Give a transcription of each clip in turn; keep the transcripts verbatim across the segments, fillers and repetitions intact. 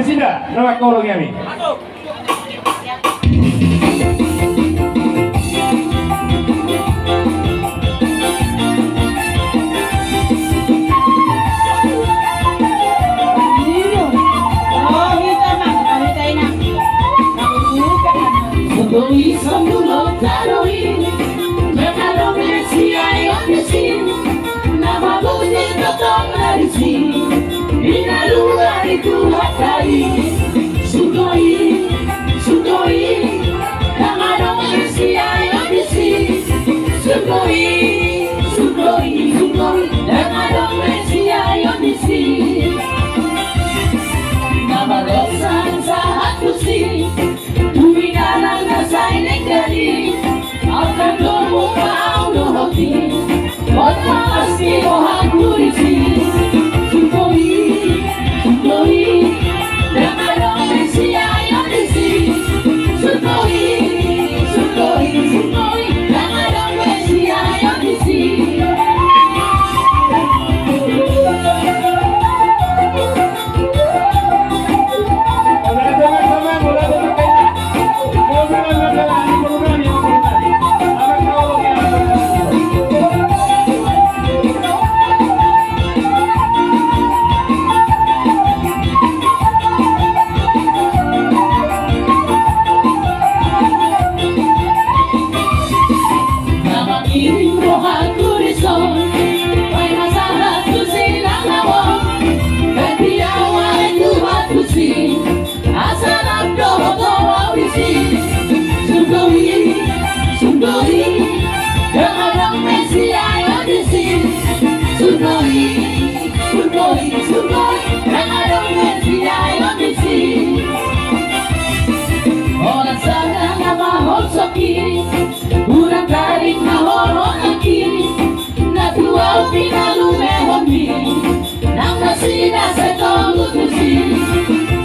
Sinda, na mangkaholongi hami. Surgo i, surgo i, ndang adong sian on disi. Surgo i, surgo i, surgo i, ndang adong sian on disi. Na mardosa sahat tusi, tu inganan na sai ninggali. Akan domu kau dohoti. Kota asli boha kurisi. Surgo i, surgo i, ndang adong sian on disi. Surgo i, surgo i, surgo i, ndang adong sian on disi. Asa rap dohot ho audisi. Surgo i, surgo i, ndang adong sian on disi. Surgo i, surgo i, surgo i, ndang adong sian on disi. Holan sada na mahol soki, hurang karing na hol holan ki. Na tu ahu pinalumehonmi, nang nasida sai tolu tusi.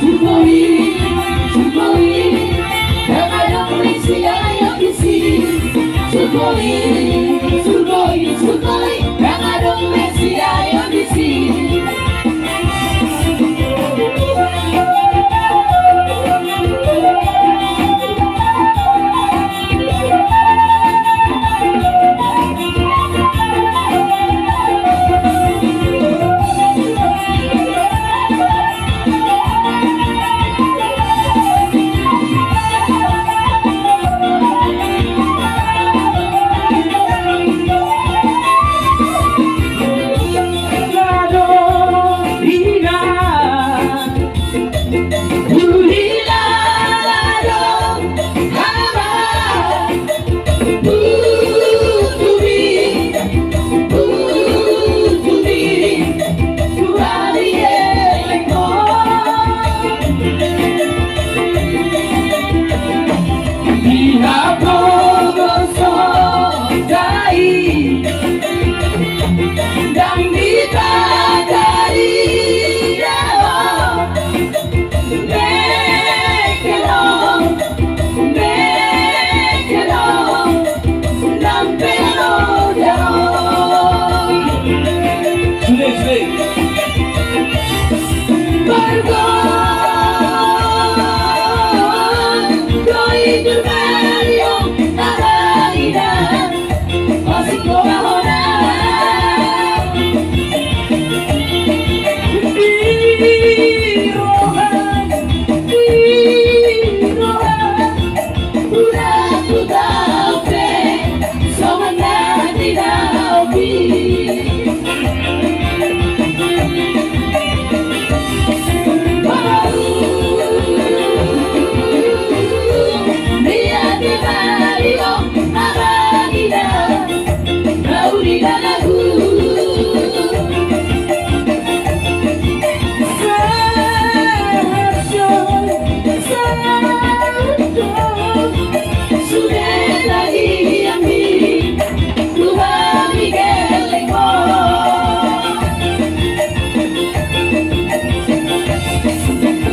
Surgo i, surgo i, ndang adong sian on disi. Surgo i, surgo i, surgo i, ndang adong sian on disi.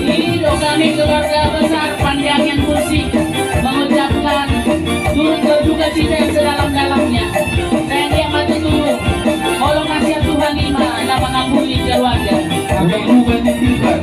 Ini do kami keluarga besar Pandiangan Musik mengucapkan turut berduka cita yang sedalam-dalamnya. Saya dia mati dulu. Tolong kasih Tuhan lima nama ngambuli keluarga. Oke, bukan di Tuhan.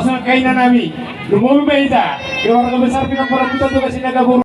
Songon i ma inanami, lumobi ma hita keluarga besar Pinang Porabuta Toga Sinaga boru.